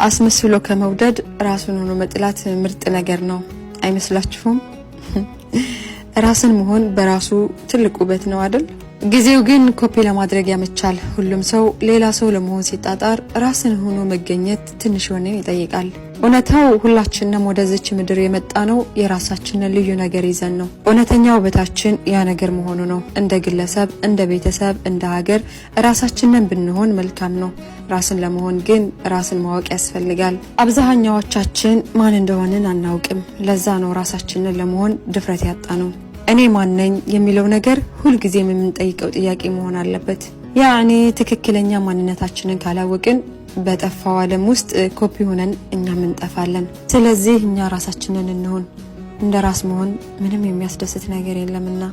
አስመስሎ ከመውደድ ራስን ሆኖ መጥላት ምርጥ ነገር ነው አይመስላችሁም? ራስን መሆን በራሱ ትልቅ ውበት ነው አይደል? ጊዜው ግን ኮፒ ለማድረግ ያመቻል። ሁሉም ሰው ሌላ ሰው ለመሆን ሲጣጣር ራስን ሆኖ መገኘት ትንሽ ወኔን ይጠይቃል። እውነታው ሁላችንም ወደዚች ምድር የመጣነው የራሳችንን ልዩ ነገር ይዘን ነው። እውነተኛ ውበታችን ያ ነገር መሆኑ ነው። እንደ ግለሰብ፣ እንደ ቤተሰብ፣ እንደ ሀገር ራሳችንን ብንሆን መልካም ነው። ራስን ለመሆን ግን ራስን ማወቅ ያስፈልጋል። አብዛኛዎቻችን ማን እንደሆንን አናውቅም። ለዛ ነው ራሳችንን ለመሆን ድፍረት ያጣነው። እኔ ማን ነኝ የሚለው ነገር ሁልጊዜም የምንጠይቀው ጥያቄ መሆን አለበት። ያኔ ትክክለኛ ማንነታችንን ካላወቅን በጠፋው ዓለም ውስጥ ኮፒ ሆነን እኛም እንጠፋለን። ስለዚህ እኛ ራሳችንን እንሁን። እንደ ራስ መሆን ምንም የሚያስደስት ነገር የለምና።